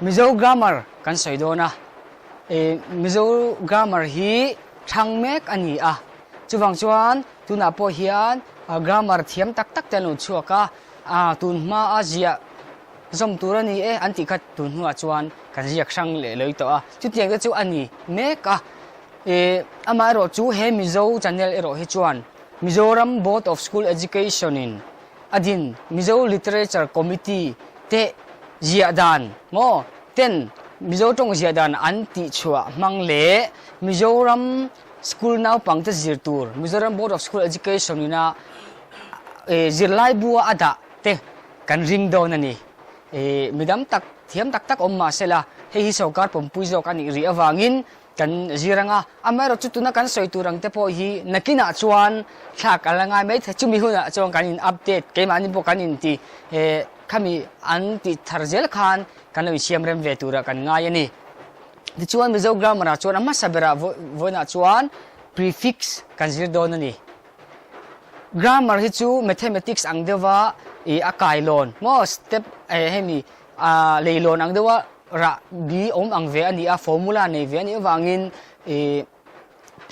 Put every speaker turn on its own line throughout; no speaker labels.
Mizo grammar kan sawi dawn a, Mizo grammar hi thang mek a ni a, chuvang chuan tunah pawh hian grammar thiam tak tak te an lo chhuak a, tun hma a ziah zawm tur a ni e an tih kha tun hnuah chuan kan ziak hrang leh lei tawh a, chutiang te chu a ni mek a. Amaherawh chu he Mizo channel erawh hi chuan Mizoram Board of School Education in a din Mizo Literature Committee te ziah dan maw ten Mizo tawng ziah dan an tihchhuah hmang leh Mizoram School naupangte zir tur Mizoram Board of School Education ina zirlai bua a dah te kan ring dawn a ni. Midang tak thiam tak tak awm mahsela hei hi sorkar pawmpui zawk a nih rih avangin Kan zir anga, amaherawhchu tuna kan sawi tur ang te pawh hi nakinah chuan thlak a la ngai mai thei. Chumi hunah chuan kan in update, keimahni pawh kan inti khami an tih thar zel khan kan lo insiam rem ve turah kan ngai a ni. Tichuan Mizo grammar ah chuan a hmasa berah vawiinah chuan prefix kan zir dawn a ni. Grammar hi chu mathematics ang deuha ih a kailawn maw step hemi leilawn ang deuha rah bi awm ang ve a ni a, formula nei ve a nih avangin ih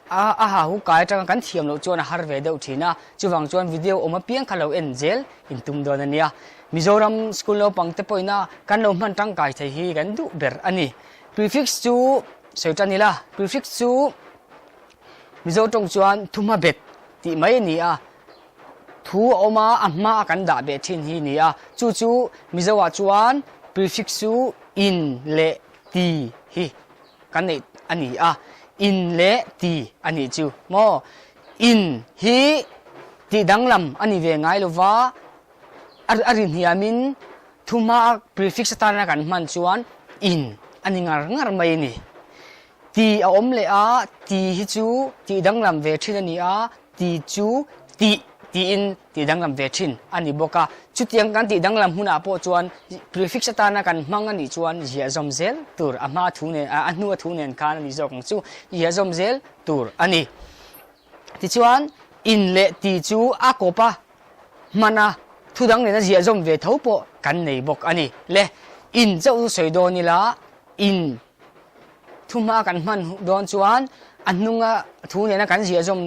a a ha hu kai atanga kan thiam loh chuan a har ve deuh thin a, chuvang chuan video awm apiang kha lo en zel in tum dawn a nia. Mizoram school naupang te pawhina kan lo hman tangkai thei hi kan duh ber a ni. Prefix chu sawi tan ila, prefix chu Mizo tawng chuan thuhma bet tih mai a ni a. Thu a awm a, a hma a kan dah beh thin hi ni a. Chu chu Mizo ah chuan prefix chu in leh ti hi kan neih a ni a. In leh ti a nih chu maw? In hi tih danglam a ni ve ngai lova, a ri hniamin thu hma a prefix atana kan hman chuan in a ni ngar ngar mai a ni. Ti a awm leh a, ti hi chu tih danglam ve thin a ni a, ti chu tih tiin tih danglam ve thin a ni bawk a. Chutiang kan tih danglam hunah pawh chuan prefix atana kan hmang a nih chuan ziah zawm zel tur a hma thu nen a hnua thu nen khan a ni zawk ang chu ziah zawm zel tur a ni. Tichuan in leh ti chu a kawp a hman a, thu dang nena ziah zawm ve tho pawh kan nei bawk a ni. Le in chauh chu sawi dawn ila in Thu hma kan hman dawn chuan a hnunga thu nena kan ziah zawm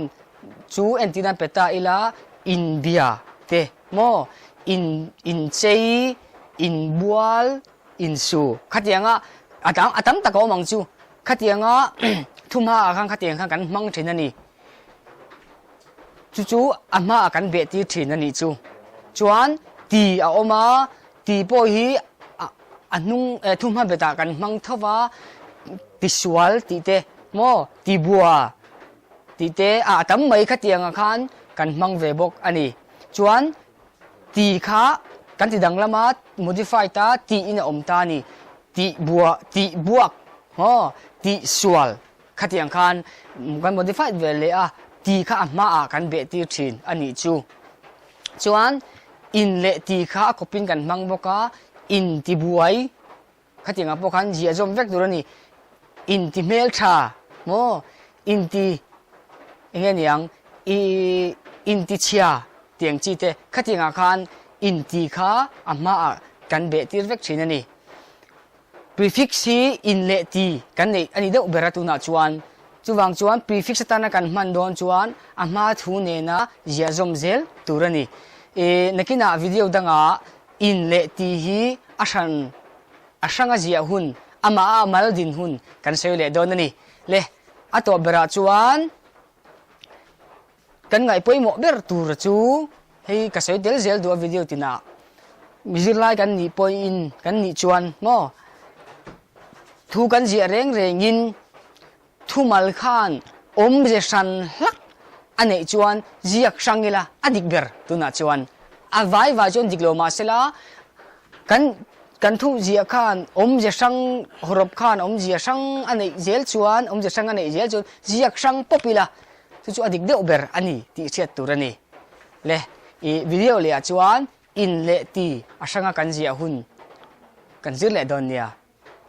chu entir an pe ta ila, inbia te maw, in inchei, inbual, insu khatianga a tam a tam tak a awm ang chu. Khatianga thu hmaah khan khatiang khan kan hmang thin a ni. Chu chu a hmaah kan beh tir thin a nih chu. Chuan ti a awm a, Ti pawh hi a hnung thu hma betah kan hmang tho va, tisual tih te maw, tibua tih te a tam mai khatiangah khan kan hmang ve bawk a ni. Chuan ti kha kan ti danglam a, modify ta tiin a awm ta a ni. Tihbua, tihbuak maw, tihsual khatiang khan kan modify ve leh a, ti kha a hmaah kan beh tir thin a nih chu. Chuan in leh ti kha a kawpin kan hmang bawk a, in ti buai khatiang ah pawh khan ziah zawm vek tur a ni. In ti hmeltha maw, in ti eng nge niang i in ti chhia tih ang chi te khatiang ah khan in ti kha a hmaah kan beh tir vek thin a ni. Prefix hi in leh ti kan neih a ni deuh ber a tunah chuan. Chuvang chuan prefix atana kan hman dawn chuan a hma thu nena ziah zawm zel tur a ni. E, nakinah video dangah in leh ti hi a hran a hranga ziah hun, amah a mal din hun kan sawi leh dawn a ni. Le, a tawp berah chuan Kan ngaih pawimawh ber tur chu hei ka sawi tel zel duh a video tinah mi zirlai kan nih pawhin kan nih chuan maw thu kan ziah reng rengin thumal khan awmze hran hlak a neih chuan ziak hrang ila a dik ber tunah chuan a vai vai chuan dik lo mahsela Kan kan thu ziah khan awmze hrang hawrawp khan awmzia hrang a neih zel chuan awmze hrang a neih zel chuan ziak hrang pawp ila chu chu a dik deuh ber a ni tih hriat tur a ni. Le ih video leh ah chuan in leh ti a hranga kan ziah hun kan zir leh dawn nia.